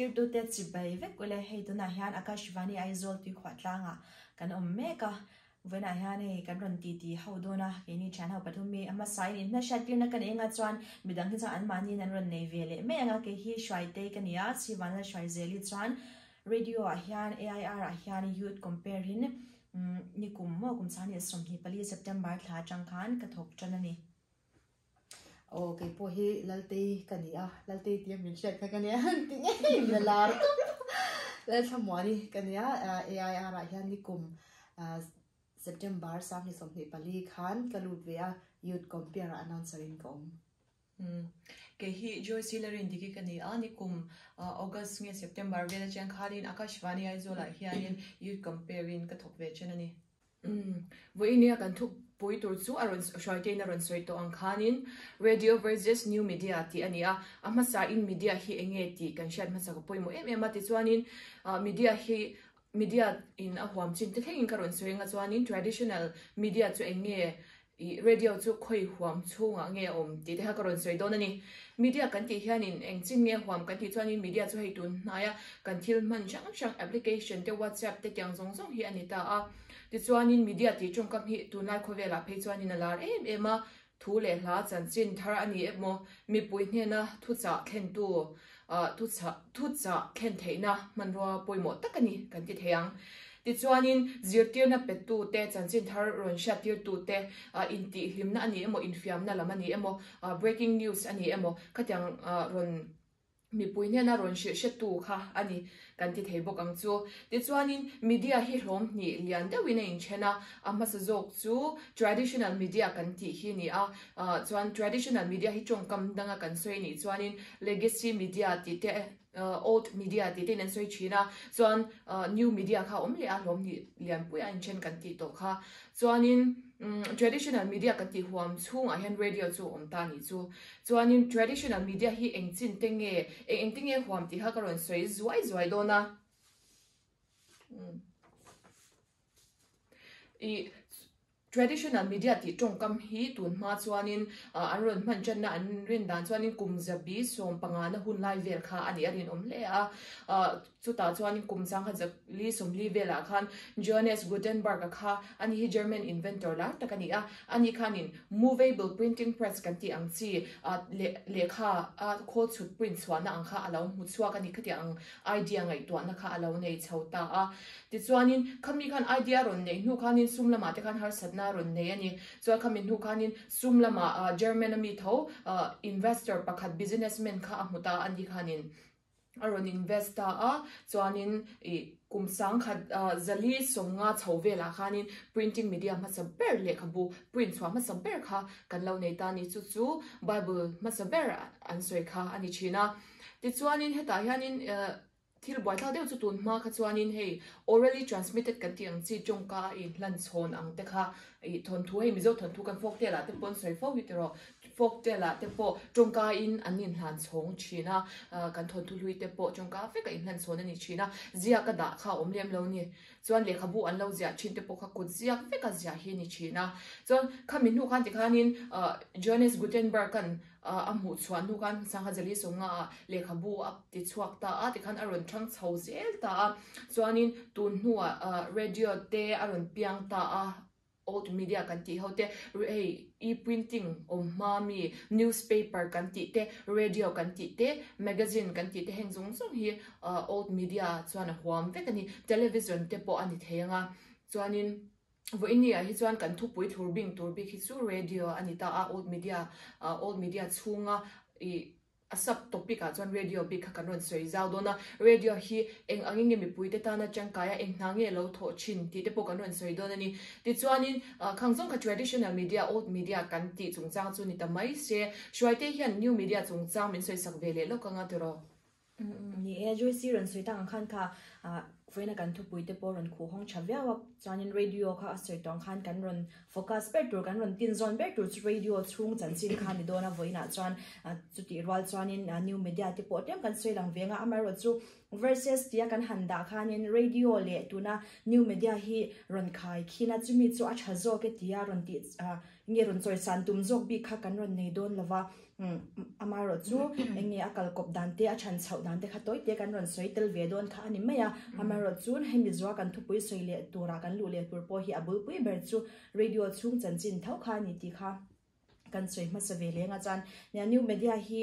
Thlirtute chibai vek ule, hei tunah hian Akashvani Aizawl tuikhuah tlangah kan awm mek a, vawiinah hian hei kan rawn titi ho dawn a, keini thian ho pathum hi a hmasain inhna hriattirna ka nei anga chuan midang hi chuan anmahniin an rawn nei ve leh mai ang a, kei hi Hruaitei ka ni a, Chhivanlal Hruaizeli chuan Radio ah hian AIR ah hian Youth Compare in nikum maw kum 2024 September thla atang khan ka thawk tan a ni. Aw kei pawh hi Laltei ka ni a, Laltei tia min hriat kha ka nia ti ngei in la lar tawp. Lalthlamuani ka nia AIR ah hian nikum September 2024 khan ka lut ve a, Youth Compare ah announcer in ka awm. Kei hi Joyce Hillary Ndiki ka ni a, nikum August nge September vel atang khanin Akashvani Aizawl ah hianin Youth Compare in ka thawk ve chen a ni. Vawiin kan thupui tur chu a rawn hruaitein a rawn sawi tawh ang khanin Radio versus New Media tih a ni a, a hmasain media hi eng nge tih kan hriat hmasa ka pawimawh em em a, tichuanin media hi media in a huam chin te thlengin ka rawn sawi anga chuanin traditional media chu eng nge Ih, radio chu khawi huam chhungah nge a awm tih te kha ka rawn sawi dawn a ni. Media kan tih hianin eng chin nge huam kan tih chuanin media chu hei tun hnaia kan thil hman hrang hrang application te whatsapp te tiang zawng zawng hi a ni ta a. Tichuanin media tih tawngkam hi tunlai khawvelah phei chuanin a lar em em a, thu leh hla chanchin thar a ni emaw mipui hnena thuchah thlentu Thuchah thuchah thlen theihna hmanrua pawimawh tak a ni kan ti thei ang. Tichuanin zirtirna petute, chanchin thar rawn hriattirtute, intihhlimna a ni emaw, infiamna lam a ni emaw, breaking news a ni emaw, khatiang rawn mipui hnena rawn hrilh hretu kha a ni kan ti thei bawk ang chu. Tichuanin media hi hlawm hnih lian deuhin a inthen a, a hmasa zawk chu traditional media kan tih hi a ni a, chuan traditional media hi tawngkam danga kan sawi anih chuanin legacy media tih te old media tih tein an sawi thin a, chuan new media kha a awm leh a hlawm hnih lianpui a inthen kan tih tawh kha. Chuanin traditional media kan tih huam chhungah hian radio chu a awm ta a nih chu. Chuanin traditional media hi eng chin te nge, eng eng te nge huam tih kha ka rawn sawi zuai zuai dawn a. I traditional media tih tawngkam hi tun hma chuanin an rawn hman tanna an rin dan chuanin kum zabi sawm panga na hun lai vel kha a nih a rinawm hle a. Chutah chuanin kum sangha zakli sawmli velah khan Johannes Gutenberg-a kha ani hi German inventor lar tak a ni a. Ani khanin movable printing press kan tih ang chi lehkha a khawl chhut print chhuahna ang kha a lo hmu chhuak a ni. Khatiang ang idea ngaihtuahna kha a lo nei chho ta a. Tichuanin khami khan idea rawn neih hnu khanin sum lamah te khan harsatna a rawn nei a ni. Chuan khami hnu khanin sum lamah German a mi tho investor pakhat businessman kha a hmu ta a ni khanin a rawn invest ta a. Chuanin ih kum sangkhat zali sawmnga chho velah khanin printing media hmasa ber lehkhabu print chhuah hmasa ber kha kan lo nei ta a ni. Chu chu Bible hmasa ber an sawi kha a ni thin a. Tichuanin hetah hianin thil buaithlak deuh chu tun hma kha chuanin hei orally transmitted kan tih ang chi tawngka a inhlan chhawn ang te kha ih thawnthu hei Mizo thawnthu kan folktale ah te pawh an sawi fo hi tiraw folktale ah te pawh tawngka in an inhlan chhawng thin a kan thawnthu hlui te pawh tawngka vek a inhlan chhawn a ni thin a ziak a dah kha a awm lem lo ni chuan lehkhabu an lo ziah thin te pawh kha kut ziak vek a ziah hi a ni thin a chuan khami hnu khan tikhanin Johannes Gutenberg an A hmuh chhuah hnu khan Sangha Jali Sawnga ah lehkhabu a ti chhuak ta a, tikhan a rawn thang chho zel ta a. Chuanin tun hnuah radio te a rawn piang ta a, old media kan tih ho te, hei e-printing awm hma mi newspaper kan tih te, radio kan tih te, magazine kan tih te heng zawng zawng hi old media chuan a huam vek a ni. Television te pawh a ni thei ang a, chuanin. Vawiin ah hi chuan kan thupui thlur bing tur bik hi chu radio a ni ta a, old media old media chhunga ih a sub topic ah chuan radio bik kha kan rawn sawi zau dawn a, radio hi eng angin nge mipui te tana tangkai a, eng hna nge lo thawh thin tih te pawh kan rawn sawi dawn a ni. Tichuanin khang zawng kha traditional media old media kan tih chungchang chu ni ta mai se, Hruaite hian new media chungchang min sawi sak ve leh lawk anga tiraw? Ni e, Joyce-i rawn sawi tak ang khan kha. Vawiina kan thupui te pawh rawn khuh hawng tha viau a, chuanin radio kha a sawi tawng khan kan rawn focus ber tur, kan rawn tin zawn ber tur chu radio chhung chanchin kha a ni dawn a, vawiinah chuan chutih rual chuanin new media te pawh tlem kan sawi lang veng a, amaherawhchu chu versus tia kan han dah khanin radio leh tuna new media hi rawn khai khin a, chumi chu a tha zawk e tia rawn tih nge rawn chawisan tum zawk bik kha kan rawn nei dawn lova. Amaherawh chu eng nge a kalkawp dan te, a chhan chhoh dan te kha tawi te kan rawn sawi tel ve dawn kha a ni mai a. Amaherawh chu hemi zuah kan thupui sawi leh turah kan luh leh tur pawh hi a bulpui ber chu radio chhung chanchin tho kha a ni tih kha kan sawi hmasa ve leng a. Chuan nia new media hi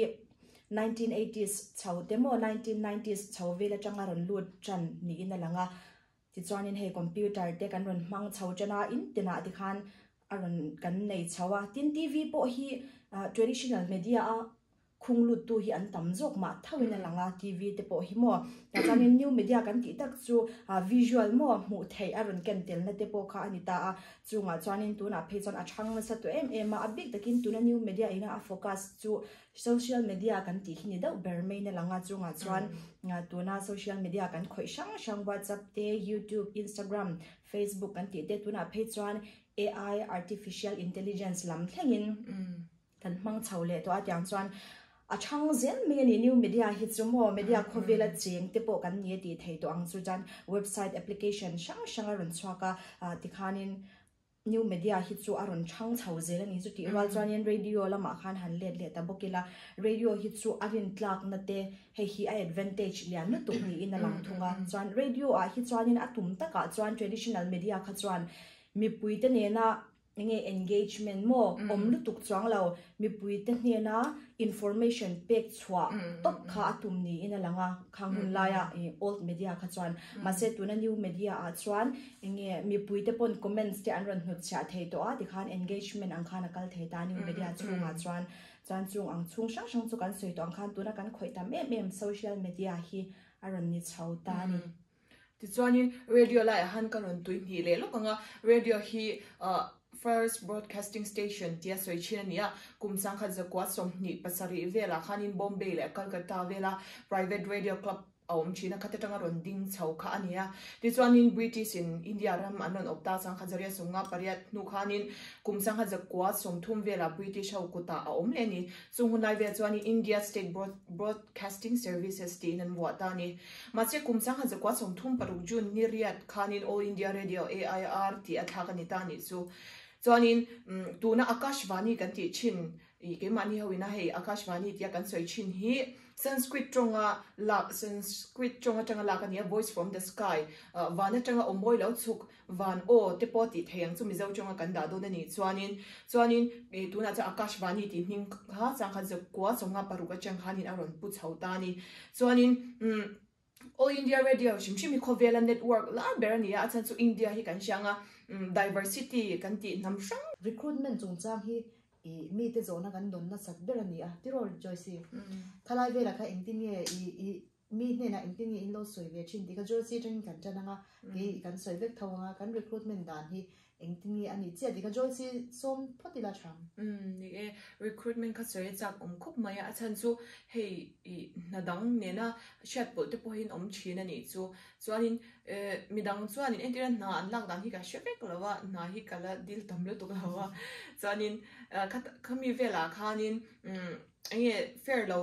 1980s chho te maw 1990s chho vel atanga rawn lut tan niin a lang a. Tichuanin hei computer te kan rawn hmang chho tan a, in tinah tikhan a rawn kan nei chho a. Tin TV pawh hi traditional media a khung lut tu hi an tam zawk mah thauhin a lang a, TV te pawh hi maw. Tah chuanin new media kan tih tak chu visual maw hmuh theih a rawn ken telna te pawh kha a ni ta a. Chungah chuanin tunah phei chuan a chhang nasa tawh em em a, a bik takin tuna new media ina a focus chu Social media kan tih hi ni deuh ber mai na lang a, chungah chuan tuna social media kan khawih hrang hrang WhatsApp te, YouTube, Instagram, Facebook kan tih te tunah phei chuan AI, Artificial Intelligence, lam thlengin kan hmang chho leh tawh a, tiang chuan a chhang zel mai a ni. New media hi chu maw media khawvela cheng te pawh kan ni a tih theih tawh ang chu chuan website application hrang hrang a rawn chhuak a, tikhanin New media hi chu a rawn chhang chho zel a ni. Chutih rual chuanin radio lamah khan han let leh ta bawk ila, radio hi chu a rintlakna te hei hi a advantage lian lutuk niin a lang thung a. Chuan radio ah hi chuanin a tum takah chuan traditional media kha chuan mipuite nena enge engagement maw awm lutuk chuang lo, mipuite hnena information pek chhuah tawp kha a tum niin a lang a, khang hun laia old media kha chuan. Mahse tuna new media ah chuan enge mipuite pawn comments te an rawn hnutchhiah thei tawh a, tikhan engagement ang khan a kal thei ta new media chhungah chuan. Chuan chung ang chhung hrang hrang chu kan sawi tawh ang khan tuna kan khawih tam em em social media hi a rawn ni chho ta a ni. Tichuanin radio laiah han ka rawn tui hnih leh lawk ang a, radio hi first broadcasting station tia sawi thin a ni a, kum 1927 velah khanin Bombay leh Calcutta vela private radio club a awm thin a, khat atanga rawn ding chho kha a ni a. Tichuanin British in India ram an rawn awp ta 1858 hnu khanin kum 1930 velah British ho kutah a awm leh a ni. Chung hun lai vel chuanin India State Broadcasting Services tiin an vuah ta a ni. Mahse kum 1936 June ni riat khanin All India Radio, AIR, tih a thlak a ni ta a nih chu. Chuanin tuna Akashvani kan tih thin, ih keimahni ho ina hei Akashvani tia kan sawi thin hi Sanskrit tawnga lak, Sanskrit tawng atanga lak a ni a, Voice from the Sky, van atanga aw mawi lo chhuk Van aw te pawh tih thei ang chu Mizo tawnga kan dah dawn a nih chuanin chuanin ih tunah chuan Akashvani tih hming kha changkhat zakua chawnga paruk atang khanin a rawn pu chho ta a ni. Chuanin umm All India Radio hrim hrim hi khawvela network lar ber a ni a, a chhan chu India hi kan hriang a umm diversity kan tih hnam hrang. Recruitment chungchang hi ih mite zawhna kan dawn nasat ber a ni a, tiraw Joyce? Thalai velah kha engtin nge ih ih Mi hnenah engtin nge in lo sawi ve thin tih kha Joyce atangin kan tan anga, kei kan sawi vek tho anga, kan recruitment dan hi engtin nge a nih chiah tih kha Joyce sawm phawt ila tha ang. Umm ni e, recruitment kha sawi a chak awm khawp mai a, a chhan chu hei ih hna dang nena hriat pawlh te pawhin awm thin a nih chu. Chuanin eh midang chuanin entirna hna an lak dan hi ka hre vek lo a, hna hi ka la dil tam lutuk lo a, chuanin khami velah khanin umm Enge fair lo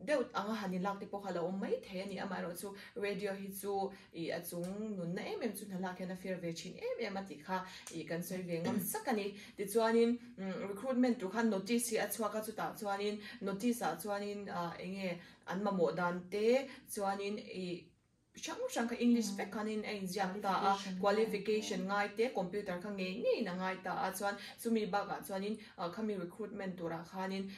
deuh anga han inlak te pawh kha lo awm mai thei a ni. Amaherawhchu radio hi chu ih a chung nunna em em chu hna lak hian a fair ve thin em em a tih kha ih kan sawi ve ngam sak a ni. Tichuanin recruitment tur khan notice hi a chhuak a, chutah chuanin notice ah chuanin enge an mamawh dan te chuanin ih Hrang hrang kha English vek khanin a inziak ta a, qualification ngai te computer kha ngei ngeiin a ngai ta a, chuan chumi bakah chuanin khami recruitment turah khanin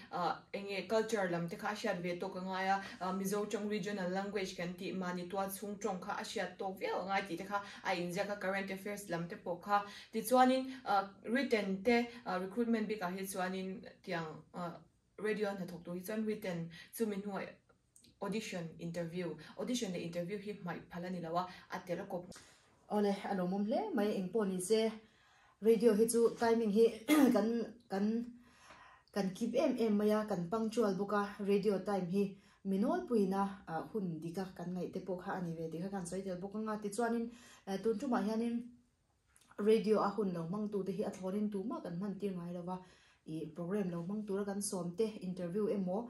eng nge culture lam te kha a hriat ve tawk a ngai a, Mizo tawng regional language kan tih mahni tual chhung tawng kha a hriat tawk viau a ngai tih te kha a inziak a, current affairs lam te pawh kha tichuanin written te recruitment bikah hi chuanin tiang radio hnathawk tur hi chuan written chumi hnuah Audition, interview, Audition leh interview hi hmaih phal a ni lo a, a tel a kawp. Awle, a lawmawm hle mai, engpawh ni se radio hi chu timing hi kan kan kan keep em em mai a, kan punctual bawk a, radio time hi. Minawlpuina hun dika kan ngaih te pawh kha a ni ve tih kha kan sawi tel bawk anga. Tichuanin tun tumah hianin radio a hun lo hmang tute hi a thlawnin tumah kan hman tir ngai lova, ih program lo hmang tura kan sawm te, interview emaw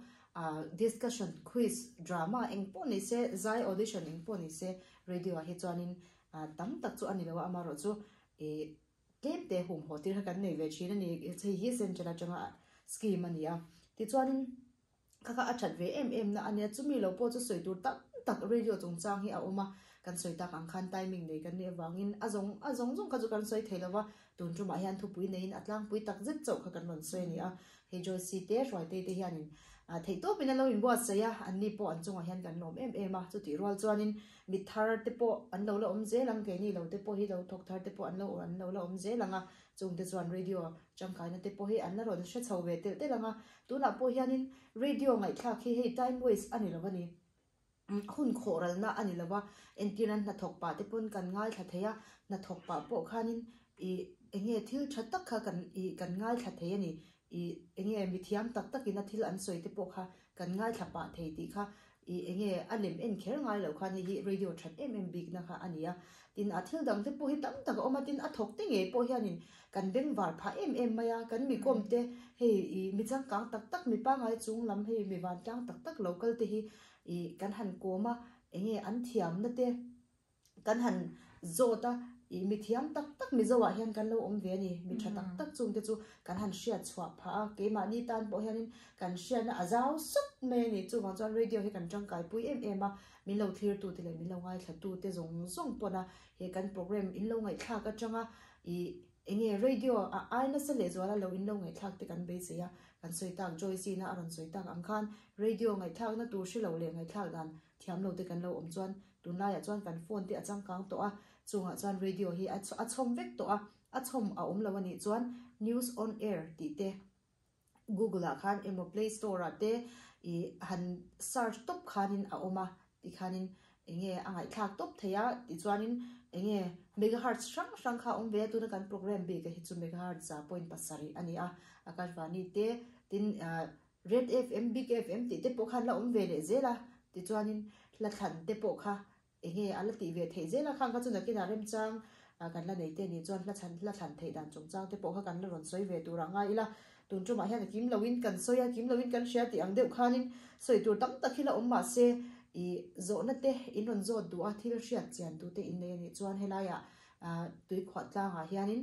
discussion, quiz, drama eng pawh ni se, zai audition eng pawh ni se radio ah hi chuanin tam tak chu a ni lo a, amaherawh chu ih tlem te hum haw tir kha kan nei ve thin a ni. Hei hi central atanga scheme a ni a, tichuanin Kha kha a that ve em em na a nia, chumi lo pawh chu sawi tur tam tak radio chungchang hi a awm a, kan sawi tak ang khan timing nei kan nih avangin a zawng a zawng zawng kha chu kan sawi thei lo va, tun tumah hian thupui neiin a tlangpui tak zet chauh kha kan rawn sawi a ni a, hei Joyce te Hruaitei te hianin theihtawpin an lo inbuatsaih a, anni pawh an chungah hian kan lawm em em a, chutih rual chuanin mi thar te pawh an lo la awm zel ang, keini lo te pawh hi lo thawk thar te pawh an lo an lo la awm zel ang a, chungte chuan radio tangkaina te pawh hi an la rawn hre chho ve telh telh ang a, Tunah pawh hianin radio ngaihthlak hi hei time waste a ni lo a ni. Hun khawhralna a ni lo a, entirna hnathawk pah te pawn kan ngaithla thei a, hnathawk pah pawh khanin ih enge thil tha tak kha kan ih kan ngaithla thei a ni. Ih enge mithiam tak takin a thil an sawi te pawh kha kan ngaithla pah thei tih kha I enge a lem en kher ngai loh khan hei hi radio that em em bikna kha a ni a, tin a thil dang te pawh hi tam tak a awm a, tin a thawk te ngei pawh hianin kan bengvar phah em em mai a, kan mi kawm te hei i mi changkang tak tak mi pangai chung lam hei mi vantlang tak tak lo kal te hi i kan han kawm a, enge an thiamna te. Kan han zawt a, ih mi thiam tak tak Mizo ah hian kan lo awm ve a ni, mi tha tak tak chung te chu kan han hriat chhuah phah a, keimahni tan pawh hianin kan hriatna a zau sawt mai a ni, chuvang chuan radio hi kan tangkai pui em em a, min lo thlir tu te leh min lo ngaithla tu te zawng zawng pawn a he kan program in lo ngaihthlak atanga ih enge radio a ai nasa leh zuala lo in lo ngaihthlak te kan beisei a, kan sawi tak Joyce in a a rawn sawi tak ang khan radio ngaihthlakna tur hrelo leh ngaihthlak dan Thiam lo te kan lo awm chuan tunlaiah chuan kan phone te a changkang tawh a, chungah chuan radio hi a chhawm vek tawh a, a chhawm a awm lo a nih chuan news on air tih te google ah khan emaw play store ah te ih han search tawp khanin a awm a tikhanin enge a ngaihthlak tawp thei a tichuanin enge megahertz hrang hrang kha a awm ve a tuna kan program bik a hi chu megahertz 0.7 a ni a Akashvani te tin ah Red FM, Big FM tih te pawh khan la awm ve leh zel a, tichuanin hla thlan te pawh kha enge a la tih ve theih zel a, khang kha chu nakinah remchang kan la nei te nih chuan hla chhan hla thlan theih dan chungchang te pawh kha kan la rawn sawi ve tur ah ngai ila, tun tumah hian a kim loin kan sawi a, kim loin kan hria tih ang deuh khanin sawi tur tam tak hi la awm mahse ih zawhna te in rawn zawt duh a, thil hriat chian tu te in nei a nih chuan helaiah tuikhuah tlangah hianin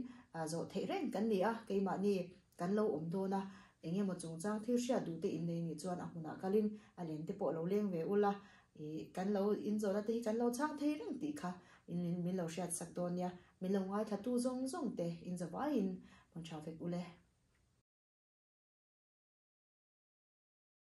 zawh theih reng kan ni a, keimahni Kan lo awm dawn a, eng emaw chungchang thil hriat duh te innei nih chuan a hmunah kalin a len te pawh lo leng ve ula, ih kan lo inzawhna te hi kan lo chhang thei reng tih kha in min lo hriat sak dawn nia, min lo ngaithla tu zawng zawng te inzavaiin hmun tha vek ule.